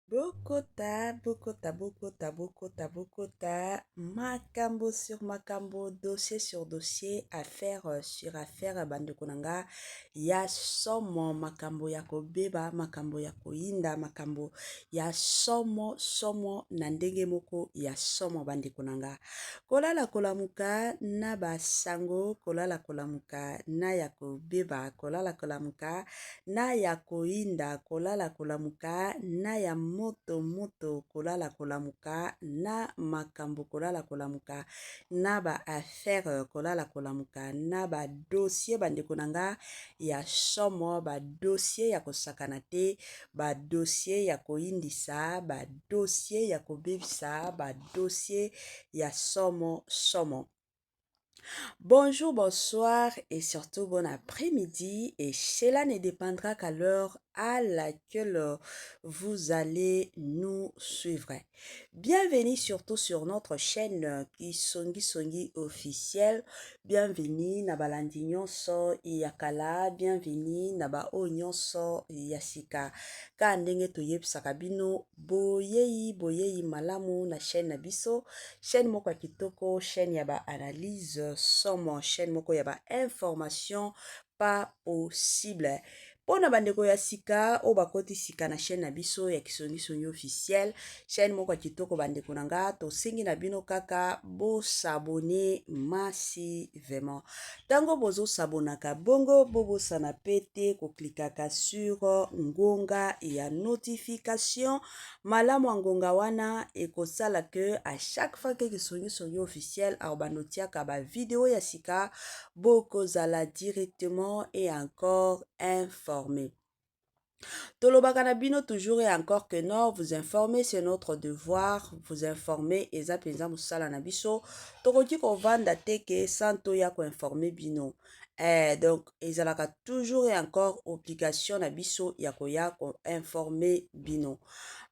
Bokota, bokota, bokota, bokota, bokota, makambo sur makambo, dossier sur dossier, affaire sur affaire, bandeko na nga ya somo, makambo ya kobeba, makambo ya koyinda, makambo ya somo somo na ndenge moko ya somo, bandeko na nga. Kolala kolamuka na basango, kolala kolamuka na ya kobeba, kolala kolamuka na ya koyinda, kolala kolamuka na ya moto moto, kolala kolamuka na makambo, kolala kolamuka na ba affaire, kolala kolamuka na ba dossier, bandeko na nga ya somo, ba dossier ya kosakana te, ba dossier ya koyindisa, ba dossier ya kobebisa, ba dossier ya somo somo. Bonjour, bonsoir et surtout bon après-midi. Et cela ne dépendra qu'à l'heure à laquelle vous allez nous suivre. Bienvenue surtout sur notre chaîne Kisongi Songi officielle. Bienvenue na balandi nyonso ya kala, bienvenue na ba oyo nyonso ya sika. Ka ndenge toyebisaka bino boyei boyei malamu na chaîne na biso, chaîne moko ya kitoko, chaîne ya ba analyse somo, chaîne moko ya ba information pas possible. Mpo na bandeko ya sika oyo bakoti sika na chaîne na biso ya Kisongisongi officiel, chaîne moko ya kitoko, bandeko na nga, tosengi na bino kaka bos'abonner massivement. Ntango bozosabonaka bongo, bobosana pe te koklikaka sur ngonga ya notification. Malamu ya ngonga wana ekosala ke à chaque fois ke Kisongisongi officiel akobanda otiaka bavideo ya sika, bokozala directement et encore informé. Tolobaka na bino toujours et encore que non, vous informer, c'est notre devoir. Vous informer eza mpenza mosala na biso. Tokoki kovanda te ke sans toya koinformer bino. Donc ezalaka toujours et encore obligation na biso ya koya koinformer bino.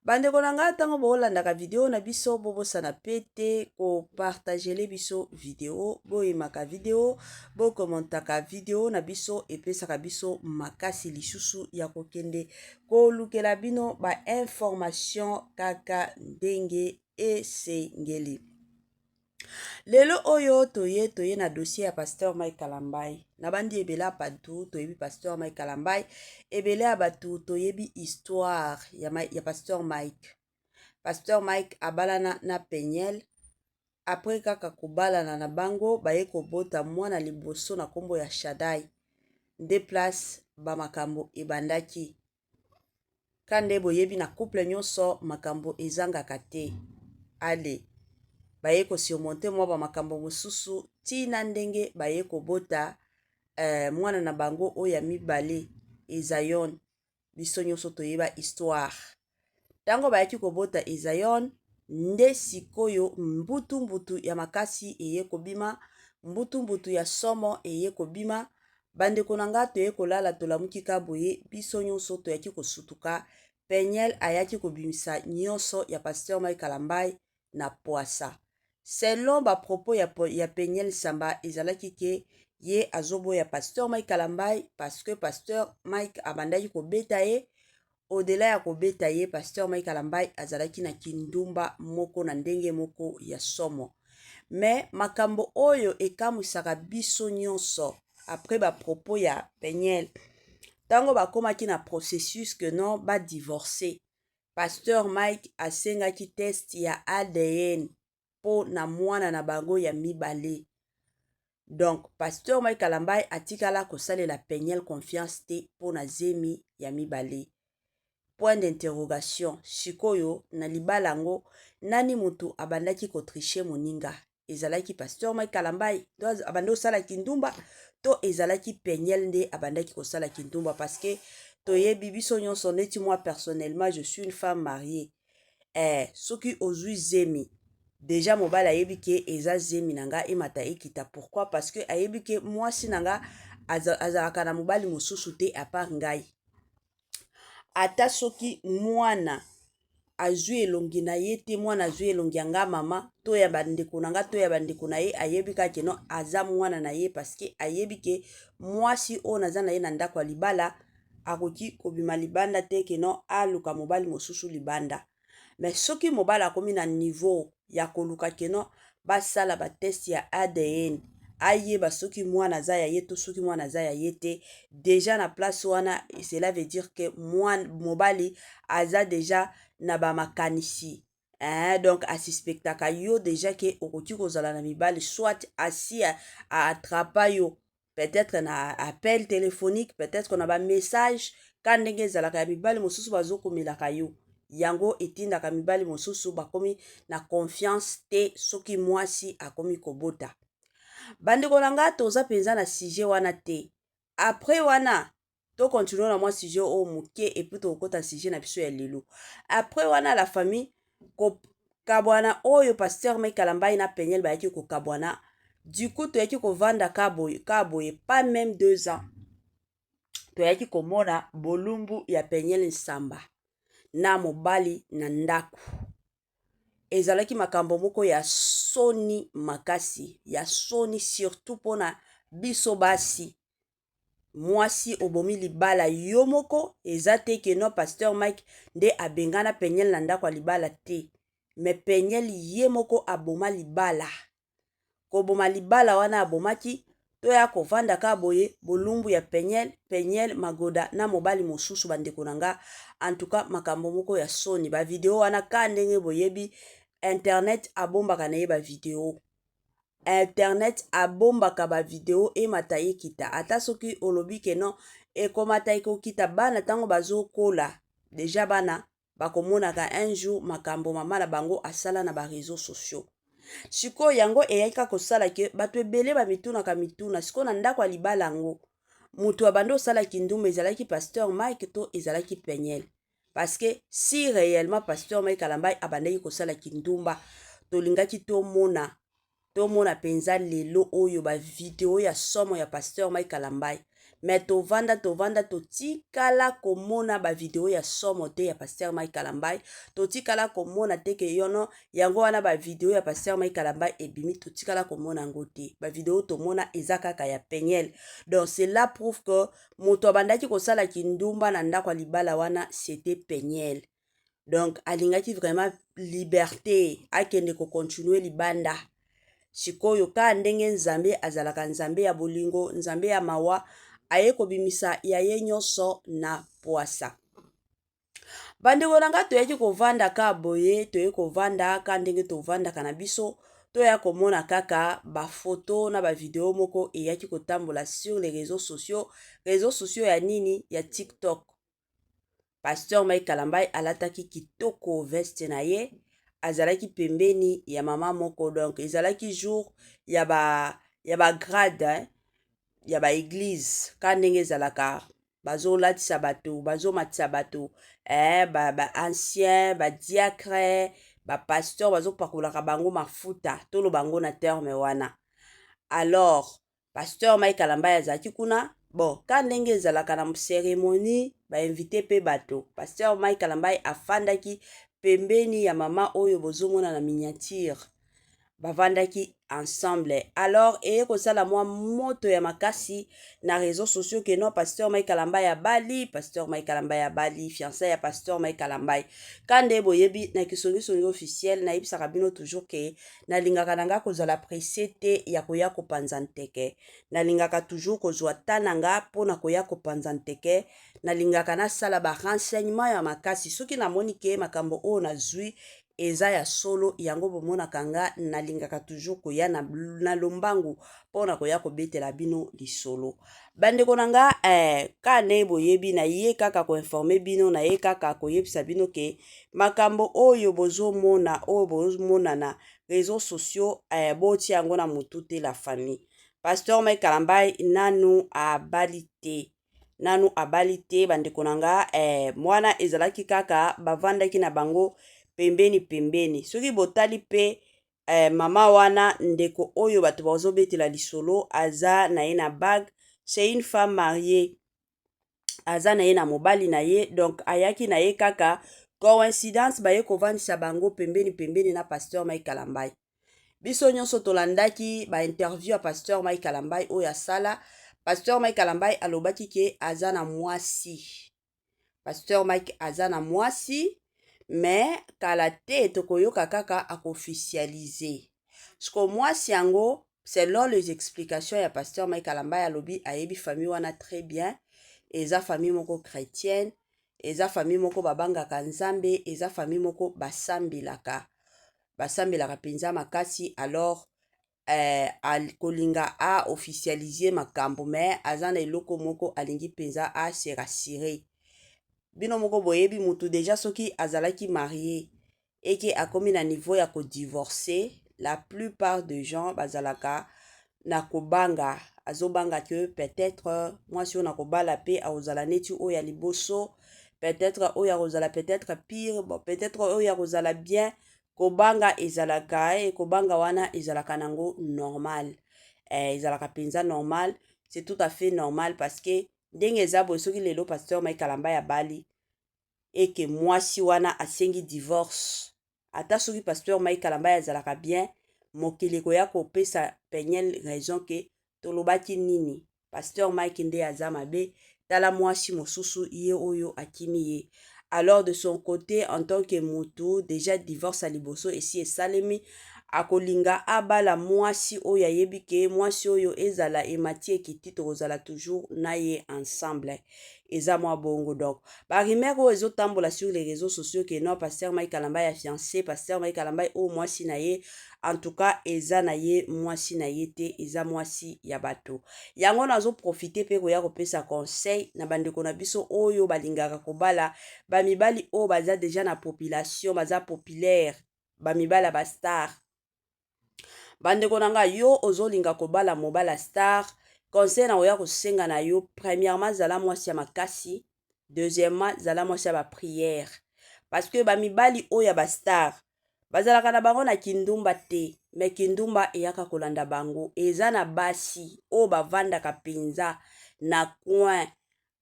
Bandeko na ngai, ntango bolandaka video na biso, bobosana pe te kopartager biso video, boyemaka video, bokommentaka video na biso. Epesaka biso makasi lisusu ya kokende kolukela bino bainformation kaka ndenge esengeli. Lelo oyo toye na dossier ya pasteur Mike Kalambai. Na bandi ebele ya bato toyebi pasteur Mike Kalambai, ebele ya bato toyebi histoire ya pasteur Mike. Pasteur Mike abalana na Peniel. Après kaka kobalana na bango, baye kobota mwana liboso na nkombo ya Shadai. Nde place bamakambo ebandaki. Ka nde boyebi, na couple nyonso makambo ezangaka te. Ale baye kosurmonter mwa bamakambo mosusu ntina ndenge baye kobota mwana na bango oyo ya mibale, Ezayon. Biso nyonso toyeba histoire. Ntango bayaki kobota Ezayon, nde sikoyo mbutu-mbutu ya makasi eye kobima, mbutu-mbutu ya somo eye kobima. Bandeko na nga, toye kolala, tolamuki ka boye, biso nyonso toyaki kosutuka. Peniel ayaki kobimisa nyonso ya pasteur Mike Kalambai na poasa. Selon bapropos ya Peniel Samba, ezalaki ke ye azoboya pasteur Mike Kalambai parce que pasteur Mike abandaki kobeta ye. Au-delà ya kobeta ye, pasteur Mike Kalambai azalaki na kindumba moko na ndenge moko ya somo. Me makambo oyo ekamwisaka biso nyonso, après bapropos ya Peniel, ntango bakomaki na processus que non, badivorce, pasteur Mike asengaki test ya ADN mpo na mwana na bango ya mibale. Donc pasteur Mike Kalambai atikala kosalela Peniel confiance te mpo na zemi ya mibale. Point d'interrogation: sikoyo na libala yango, nani moto abandaki kotricher moninga? Ezalaki pasteur Mike Kalambai to abandi kosala kindumba, to ezalaki Peniel nde abandaki kosala kindumba? Parce que toyebi biso nyonso, neti moi personnellement, je suis une femme mariée. Soki ozwi zemi déjà, mobali ayebi ke eza zemi na nga, emata ekita. Pourquoi? Parce que ayebi ke mwasi na nga azalaka na mobali mosusu te à part ngai. Ata soki mwana azwi elongi na ye te, mwana azwi elongi ya nga mama to ya bandeko na nga to ya bandeko na ye, ayebi kaka ke non, aza mwana na ye, parce que ayebi ke mwasi oyo naza na ye na ndako ya libala. Akoki kobima libanda te que non, aluka mobali mosusu libanda. Mais soki mobali akomi na niveau ya koluka que non, basala batest ya ADN, ayeba soki mwana aza ya ye to soki mwana aza ya ye te, déjà na place wana, cela veut dire que mwana mobali aza déjà na bamakanisi, hein. Donc asuspectaka yo déjà que okoki kozala na mibali, soit asi aattrapa yo peut-être na appel téléphonique, peut-être na bamessage, ka ndenge ezalaka ya mibali mosusu bazokomelaka yo. Yango etindaka mibali mosusu bakomi na confiance te soki mwasi akomi kobota. Bandeko na nga, toza mpenza na sujet wana te. Après wana, tocontinue na mwa sujet oyo moke et puis tokokɔta sujet na biso ya lelo. Après wana, la famille, kokabwana oyo pasteur Mike Kalambai na Peniel bayaki kokabwana, du coup toyaki kovanda ka boye, pas même 2 ans, toyaki komona bolumbu ya Peniel Nsamba na mobali na ndako. Ezalaki makambo moko ya soni makasi, ya soni surtout mpona biso basi. Mwasi obomi libala yo moko. Eza te que non, pasteur Mike nde abengana Peniel na ndako ya libala te, mais Peniel ye moko aboma libala. Koboma libala wana abomaki, toya kovanda ka boye, bolumbu ya Peniel, Peniel Magoda na mobali mosusu. Bandeko na nga, antuka makambo moko ya soni. Bavideo wana, ka ndenge boyebi, internet abombaka na ye bavideo, internet abombaka bavideo, emata ekita. Ata soki olobi que non, ekomata ekokita, bana ntango bazokola déjà, bana bakomonaka un jour makambo mama na bango asala na baréseaux sociaux. Sikoyo yango eyaki kaka kosala que bato ebele bamitunaka mituna. Sikoyo na ndako ya libala yango, moto abandi osalaki ndumba ezalaki pasteur Mike to ezalaki Peniel? Parce que si réellement pasteur Mike Kalambai abandaki kosalaki ndumba, tolingaki tomona mpenza lelo oyo bavideo ya somo ya pasteur Mike Kalambai. Mais tovanda, tovanda, totikala komona bavideo ya somo te ya pasteur Mike Kalambai. Totikala komona te que yono yango wana bavideo ya pasteur Mike Kalambai ebimi. Totikala komona yango te. Bavideo tomona eza kaka ya Peniel. Donc cela prouve que moto abandaki kosala kindumba na ndako ya libala wana, c'était Peniel. Donc alingaki vraiment liberté, akende kocontinue libanda. Sikoyo kaka ndenge Nzambe azalaka Nzambe ya bolingo, Nzambe ya mawa, aye kobimisa ya ye nyonso na pwasa. Bandeko na nga, toyaki kovanda ka boye, toyei kovanda ka ndenge tovandaka na biso, toya komona kaka bafoto na bavideo moko eyaki kotambola sur les réseaux sociaux. Réseaux sociaux ya nini? Ya TikTok. Pasteur Mike Kalambai alataki kitoko veste na ye, azalaki pembeni ya mama moko. Donc ezalaki jour ya bagrade, hein, ya baéglise, ka ndenge ezalaka, bazolatisa bato, bazomatisa bato, ba ancien, badiacre, bapasteur, bazopakolaka bango mafuta, toloba bango na terme wana. Alors pasteur Mike Kalambai azalaki kuna. Bon, ka ndenge ezalaka na cérémonie, bainvite mpe bato. Pasteur Mike Kalambai afandaki pembeni ya mama oyo bozomona na miniature, bavandaki ensemble. Alors eye kosala mwa moto ya makasi na réseaux sociaux que non, pasteur Mike Kalambai abali, pasteur Mike Kalambai abali, fiancé ya pasteur Mike Kalambai. Ka nde boyebi, na Kisongisongi officiel, nayebisaka bino toujours que nalingaka na nga kozala pressé te ya koya kopanza nteke. Nalingaka toujours kozwa ta na nga mpona koya kopanza nteke. Nalingaka nasala barenseignement ya makasi. Soki namoni que makambo oyo nazwi eza ya solo, yango bomonaka nga nalingaka toujours koya na lombangu mpona koya kobetela bino lisolo. Bandeko na nga, ka nde boyebi, naye kaka koinforme bino, naye kaka koyebisa bino que makambo oyo bozomona, oyo bozomona na réseaux sociaux, botia yango na motu te. La famille, pasteur Mike Kalambai nanu abali te, nanu abali te. Bandeko na nga, mwana ezalaki kaka bavandaki na bango pembeni pembeni. Soki botali mpe, mama wana, ndeko oyo bato bazobetela lisolo, aza na ye na bague, c'est une femme mariée, aza na ye na mobali na ye. Donc ayaki na ye kaka coïncidence, baye kovandisa bango pembeni pembeni na pasteur Mike Kalambai. Biso nyonso tolandaki bainterview ya pasteur Mike Kalambai oyo asala. Pasteur Mike Kalambay alobaki ke aza na mwasi. Pasteur Mike aza na mwasi, mais kala te tokoyoka kaka akoofficialiser. Siko mwasi yango, selon les explications ya pasteur Mike Kalambay, alobi ayebi famille wana très bien. Eza famille moko chrétienne, eza famille moko babangaka Nzambe, eza famille moko basambelaka, basambelaka mpenza makasi. Alors kolinga aofficialiser makambo, mais aza na eloko moko alingi mpenza ase rassurer. Bino moko boyebi mutu déjà, soki azalaki marié eke akomi na niveau ya kodivorcer, la plupart de gens bazalaka na kobanga. Azobanga ke peut-être mwasi oyo na kobala mpe akozala neti oyo ya liboso, peut-être oyo akozala peut-être pire, bon, peut-être oyo akozala bien. Kobanga ezalaka, kobanga wana ezalaka nango normal, ezalaka mpenza normal, c'est tout à fait normal, parce que ndenge eza boye, soki lelo pasteur Mike Kalambay abali eke mwasi wana asengi divorce, ata soki pasteur Mike Kalambay azalaka bien, mokili ekoya kopesa Peniel raison ke tolobaki nini, pasteur Mike nde aza mabe, tala mwasi mosusu ye oyo akimi ye. Alors de son côté, en tant que motu déjà divorce ya liboso esi esalemi, akolinga abala mwasi oyo ayebi ke mwasi oyo ezala emati ekiti, tokozala toujours na ye ensemble. Eza mwa bongo. Donc barumeur oyo ezotambola sur les réseaux sociaux ke non, pasteur Mike Kalambay ya fiancé, pasteur Mike Kalambay oyo mwasi na ye, en tout cas eza na ye mwasi na ye te, eza mwasi ya bato. Yango nazoprofiter mpe koya kopesa conseil na bandeko na biso oyo balingaka kobala bamibali oyo baza déjà na population, baza populaire, bamibali ya bastar. Bandeko na ngai, yo ozolinga kobala mobala star, conseil na koya kosenga na yo: premièrement, zala mwasi ya makasi; deuxièmement, zala mwasi ya baprière, parce que bamibali oyo ya bastar bazalaka na bango na kindumba te, mais kindumba eyaka kolanda bango. Eza na basi oyo bavandaka mpenza na coin,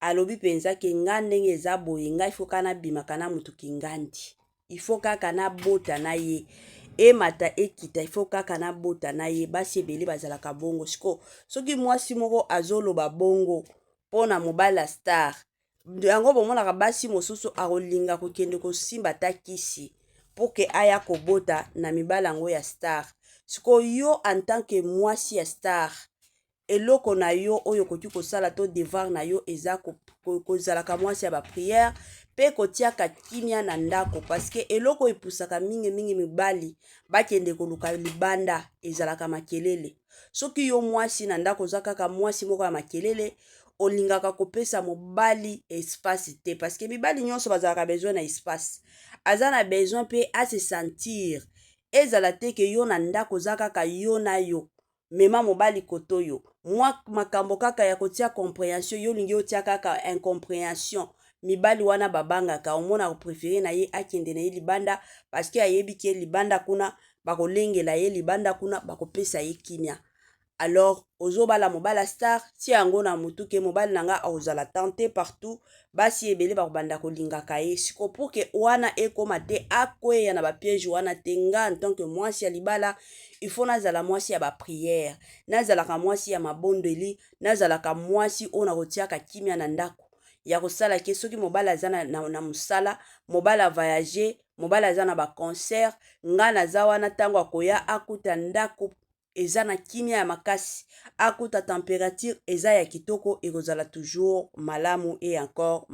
alobi mpenza ke nga ndenge eza boye, ngai faut kaka nabimaka na motu kingandi, il faut kaka nabota na ye, emata ekita, il faut kaka nabota na ye. Basi ebele bazalaka bongo. Siko soki mwasi moko azoloba bongo mpo na mobali ya star, yango bomonaka basi mosusu akolinga kokende kosimba ata kisi mpo ke aya kobota na mibali yango ya star. Sikoyo yo en tant que mwasi ya star, eloko na yo oyo okoki kosala to devoir na yo eza kozalaka mwasi ya baprière mpe kotiaka kimia na ndako, parce que eloko oyo epusaka mingimingi mibali bakende koluka libanda ezalaka makelele. Soki yo mwasi na ndako oza kaka mwasi moko ya makelele, olingaka kopesa mobali espace te, parce que mibali nyonso bazalaka besoin na espace, aza na besoin mpe ase sentir. Ezala te ke yo na ndako oza kaka yo na yo, mema mobali koto oyo mwa makambo kaka ya kotia compréhension, yo olingi otia kaka incompréhension. Mibali wana babangaka, omona kopréférer na ye akende na ye libanda, parce que ayebi ke libanda kuna bakolengela ye, libanda kuna bakopesa ye kimia. Alors ozobala mobala star, tia yango na motu ke mobali na nga akozala tente partout, basi ebele bakobanda kolingaka ye. Siko pour ke wana ekóma te, akweya na bapiège wana te, nga en tant que mwasi ya libala, il faut nazala mwasi ya baprière, nazalaka mwasi ya mabondeli, nazalaka mwasi oyo nakotiaka kimia na ndako, ya kosala ke soki mobali aza na mosala, mobali avoyager, mobali aza na baconcert, nga naza wana, ntango akoya akuta ndako eza na kimia ya makasi, akuta température eza ya kitoko, ekozala toujours malamu. Et encore.